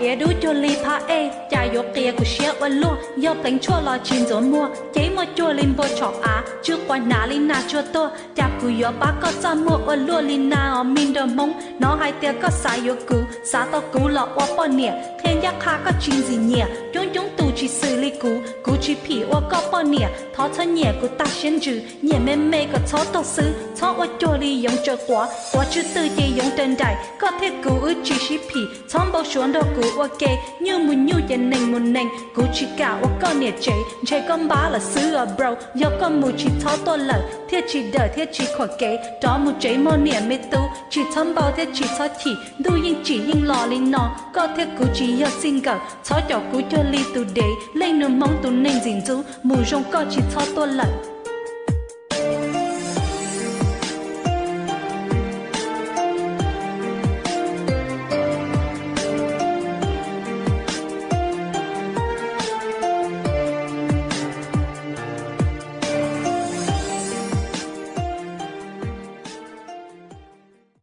Tiav dub cuag li phab ej, cas yuav qias kuv siab ua luaj. Yog pleev tshuaj los tsis ntxuav muag, cev muaj cuag li npua tshom av, tsw quav hnav li nas tsuag tuag. Cas kuv yuav pab koj txaj muag ua luaj li nas os me nraug Hmoob. Hnov hais tias koj xav yuav kuv, xav tau kuv los ua poj niam. Qhia ncaj qha koj tsis ntxim nyiam, coob coob tus tsis xws li kuv. Kuv tsis phim ua koj poj niam, thov txhob nyiam kuv tag siab ntsws. Nyiam me me kom txhob tuag xwb, txhob ua cuag li yoov tsaws quav, quav tsw twg ces yoov raws nraim. Koj thiab kuv wb tsis sib phim, txhob npau suav nrog kuv ua ke. Nyuj mus nyuj ces nees mus nees, kuv tsis kam ua koj niam tsev, ntshe koj npab lawm xwb os bro. Yog koj mus tsis txhob tuaj lawm, thiaj tsis dawm thiab tsis khuam kev. Rov mus tsev mog niam me tub, tsis txhob npau thiab tsis txhob chim. Ntuj yeej tsim yeej los li no, koj thiab kuv tsis yog txij nkawm. Txhob caum kuv cuag li tus dev, leej nus Hmoob tus neeg ntxim ntxub. Mus zoo koj tsis txhob tuaj lawm.